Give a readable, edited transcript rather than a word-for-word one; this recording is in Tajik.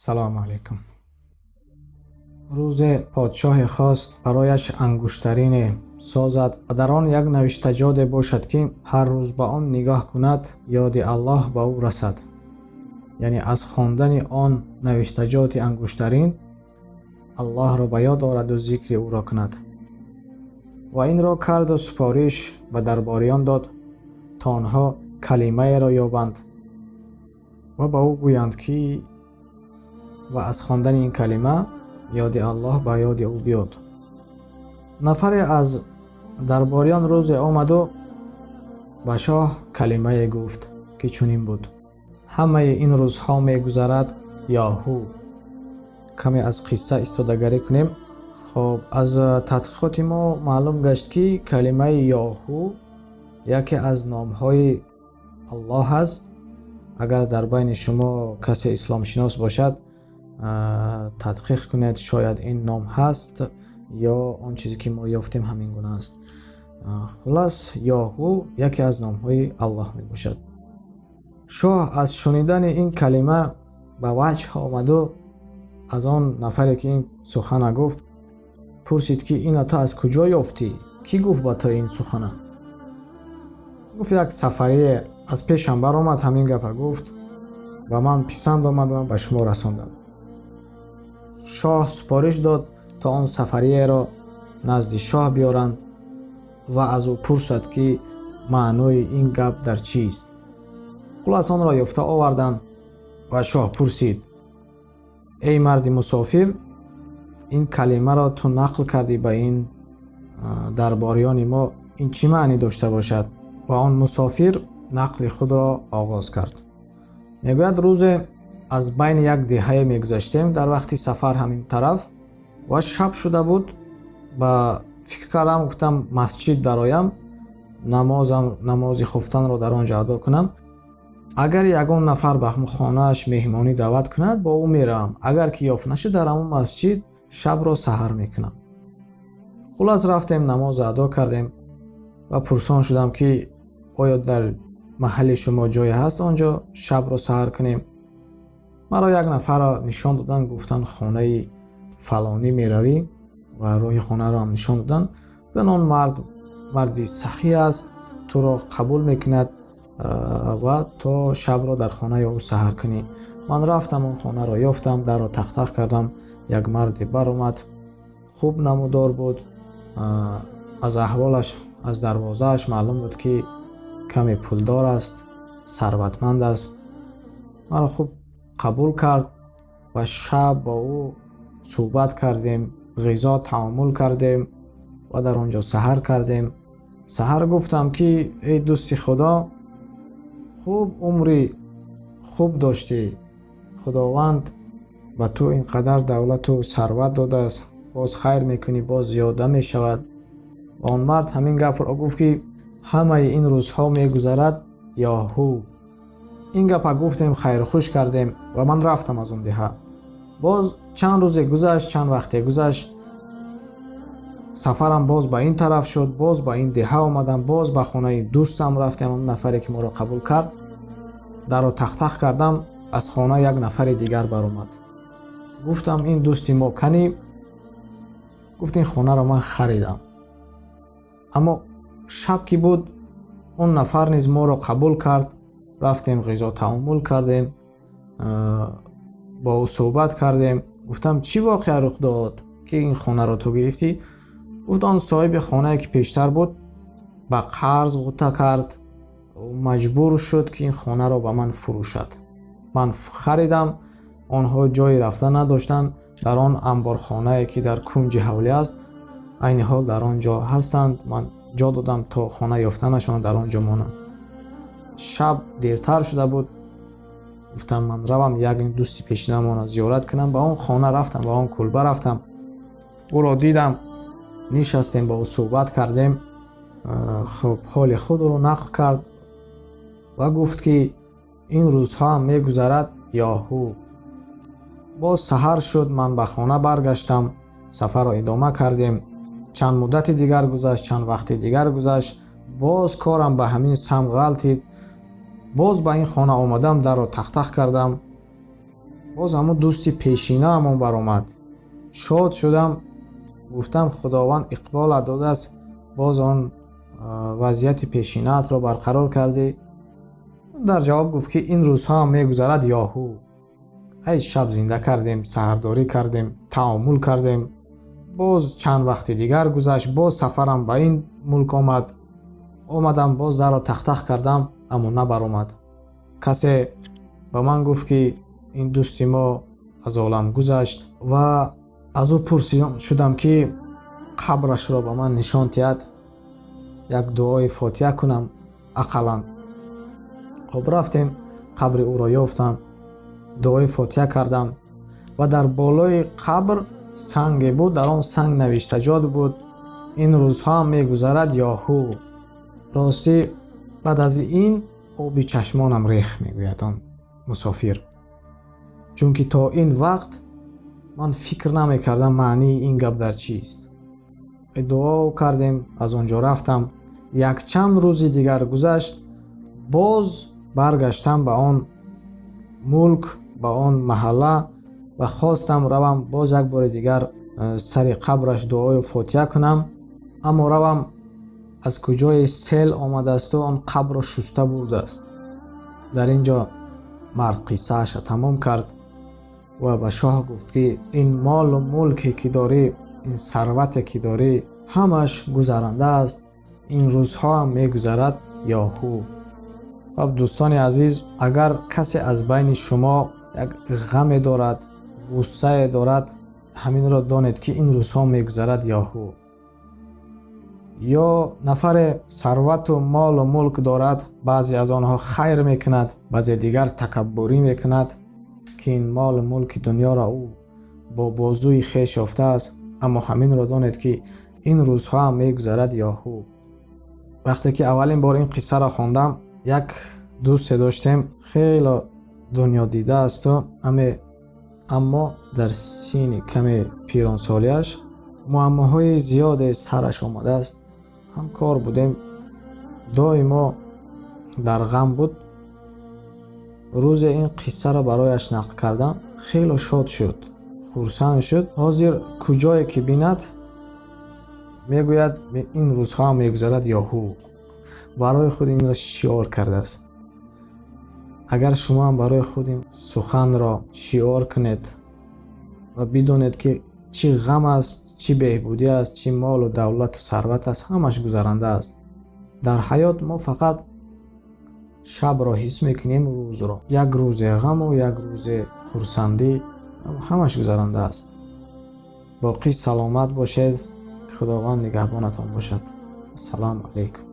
Ассалому алайкум. Рӯзе подшоҳе хост барояш ангуштарине созад ва дар он як навиштаҷоде бошад, ки ҳар рӯз ба он нигоҳ кунад, ёди Аллоҳ ба ӯ расад. Яъне аз хондани он навиштаҷоти ангуштарин Аллоҳро ба ёд ораду зикри ӯро кунад. Ва инро карду супориш ба дарбориён дод, то онҳо калимаеро ёбанд ва ба ӯ гӯянд, ки ва аз хондани ин калима ёди Аллоҳ ба ёди ӯ биёд. Нафаре аз дарбориён рӯзе омаду ба шоҳ калимае гуфт, ки чунин буд: ҳамаи ин рӯзҳо мегузарад, Ёҳу. Каме аз қисса истодагарӣ кунем. Хоб, аз тадқиқоти мо маълум гашт, ки калимаи Ёҳу яке аз номҳои Аллоҳ аст. Агар дар байни шумо касе исломшинос бошад, тадқиқ кунед, шояд ин ном ҳаст ё он чизе, ки мо ёфтем, ҳамин гуна аст. Хулас, Ёҳу яке аз номҳои Аллоҳ мебошад. Шоҳ аз шунидани ин калима ба ваҷҳ омаду аз он нафаре, ки ин сухана гуфт, пурсид, ки ина ту аз куҷо ёфтӣ? Кӣ гуфт ба ту ин сухана? Гуфт: як сафарие аз пешам баромад, ҳамин гапа гуфт, ба ман писанд омад ва ба шумо расондам. Шоҳ супориш дод, то он сафариеро назди шоҳ биёранд ва аз ӯ пурсад, ки маънои ин гап дар чист. Хулас, онро ёфта оварданд ва шоҳ пурсид: эй марди мусофир, ин калимаро ту нақл кардӣ ба ин дарбориёни мо, ин чӣ маънӣ дошта бошад? Ва он мусофир нақли худро оғоз кард. Мегӯяд: рӯзе аз байни як деҳае мегузаштем дар вақти сафар ҳамин тараф ва шаб шуда буд. Ба фикр кардам, гуфтам, масҷид дароям, намозам, намози хуфтанро дар он ҷо адо кунам. Агар ягон нафар ба хонааш меҳмонӣ даъват кунад, бо ӯ меравам, агар ки ёфт нашуд, дар ҳамон масҷид шабро саҳар мекунам. Хулас, рафтем, намоз адо кардем ва пурсон шудам, ки оё дар маҳалли шумо ҷое ҳаст, он ҷо шабро саҳар кунем? Маро як нафарро нишон доданд, гуфтанд, хонаи фалонӣ меравӣ ва роҳи хонаро ҳам нишон доданд. Гуфтанд, он мард марди сахӣ аст, туро қабул мекунад ва то шабро дар хонаи ӯ саҳар кунӣ. Ман рафтам, он хонаро ёфтам, дарро тақ-тақ кардам, як марде баромад, хуб намудор буд, аз аҳволаш, аз дарвозааш маълум буд, ки каме пулдор аст, сарватманд аст. Маро хуб қабул кард ва шаб бо ӯ суҳбат кардем, ғизо таомул кардем ва дар он ҷо саҳар кардем. Саҳар гуфтам, ки эй дӯсти Худо, хуб умри хуб доштӣ, Худованд ба ту ин қадар давлату сарват додааст, боз хайр мекунӣ, боз зиёда мешавад. Ва он мард ҳамин гапро гуфт, ки ҳамаи ин рӯзҳо мегузарад, Ёҳу. Ин гапа гуфтем, хайрухуш кардем ва ман рафтам аз он деҳа. Боз чанд рӯзе гузашт, чанд вақте гузашт, сафарам боз ба ин тараф шуд, боз ба ин деҳа омадам, боз ба хонаи дӯстам рафтем, он нафаре, ки моро қабул кард. Дарро тақ-тақ кардам, аз хона як нафари дигар баромад. Гуфтам, ин дӯсти мо канӣ? Гуфт, ин хонаро ман харидам. Аммо шаб ки буд, он нафар низ моро қабул кард, рафтем, ғизо таомул кардем, бо ӯ суҳбат кардем. Гуфтам, чӣ воқеа рух дод, ки ин хонаро ту гирифтӣ? Гуфт, он соҳиби хонае, ки пештар буд, ба қарз ғута кард, маҷбур шуд, ки ин хонаро ба ман фурӯшад. Ман харидам, онҳо ҷое рафта надоштанд, дар он амборхонае, ки дар кунҷи ҳавлӣ аст, айни ҳол дар он ҷо ҳастанд. Ман ҷо додам, то хона ёфтанашон дар он ҷо монанд. Шаб дертар шуда буд, гуфтам, ман равам, як дӯсти пешинамонро зиёрат кунам. Ба он хона рафтам, ба он кулба рафтам, ӯро дидам, нишастем, бо ӯ суҳбат кардем. Хуб, ҳоли худро нақл кард ва гуфт, ки ин рӯзҳо ҳам мегузарад, Ёҳу. Боз саҳар шуд, ман ба хона баргаштам, сафарро идома кардем. Чанд муддати дигар гузашт, чанд вақти дигар гузашт, боз корам ба ҳамин самт ғалтид. Боз ба ин хона омадам, дарро тақ-тақ кардам. Боз ҳамун дӯсти пешинаамон баромад. Шод шудам, гуфтам: «Худованд иқболат додааст, боз он вазъияти пешинаатро барқарор кардӣ». Дар ҷавоб гуфт, ки ин рӯзҳоам мегузарад ёҳу. Ҳай, шаб зинда кардем, саҳардорӣ кардем, таомул кардем. Боз чанд вақти дигар гузашт, боз сафарам ба ин мулк омад. Омадам, боз дарро тахтах кардам, аммо набаромад. Касе ба ман гуфт, ки ин дӯсти мо аз олам гузашт, ва аз ӯ пурсидам шудам, ки қабрашро ба ман нишон диҳад, як дуои фотиҳа кунам ақаллан. Хоб, рафтем, қабри ӯро ёфтам, дуои фотиҳа кардам ва дар болои қабр санге буд, дар он санг навиштаҷот буд: «Ин рӯзҳоам мегузарад ёҳу». Ростӣ, баъд аз ин оби чашмонам рехт, мегӯяд он мусофир, чунки то ин вақт ман фикр намекардам, маънии ин гап дар чист. Дуо кардем, аз он ҷо рафтам. Якчанд рӯзи дигар гузашт, боз баргаштам ба он мулк, ба он маҳалла ва хостам равам, боз як бори дигар сари қабраш дуою фотиҳа кунам, аммо равам, аз куҷое сел омадаасту он қабрро шуста бурдааст. Дар ин ҷо мард қиссааша тамом кард ва ба шоҳ гуфт, ки ин молу мулке, ки дорӣ, ин сарвате, ки дорӣ, ҳамаш гузаранда аст. Ин рӯзҳоам мегузарад ёҳу. Хоб, дӯстони азиз, агар касе аз байни шумо як ғаме дорад, ғуссае дорад, ҳаминро донед, ки ин рӯзҳо мегузарад ёҳу. Ё нафаре сарвату молу мулк дорад, баъзе аз онҳо хайр мекунад, баъзе дигар такаббурӣ мекунад, ки ин молу мулки дунёро ӯ бо бозуи хеш ёфтааст, аммо ҳаминро донед, ки ин рӯзҳоам мегузарад ёҳу. Вақте ки аввалин бор ин қиссаро хондам, як дӯсте доштем, хело дунёдида асту аме, аммо дар синни каме пиронсолиаш муаммоҳои зиёде сараш омадааст. Ҳамкор будем, доимо дар ғам буд. Рӯзе ин қиссаро барояш нақл кардам, хело шод шуд, хурсанд шуд. Ҳозир куҷое ки бинад, мегӯяд: «Ин рӯзҳоам мегузарад ёҳу». Барои худ инро шиор кардааст. Агар шумоам барои худ ин суханро шиор кунед ва бидонед, ки чӣ ғам аст, чӣ беҳбудӣ аст, чӣ молу давлату сарват аст, ҳамаш гузаранда аст. Дар ҳаёт мо фақат шабро ҳис мекунем, рӯзро. Як рӯзе ғаму як рӯзе хурсандӣ, ҳамаш гузаранда аст. Боқӣ саломат бошед, Худованд нигаҳбонатон бошад. Ассалому алайкум.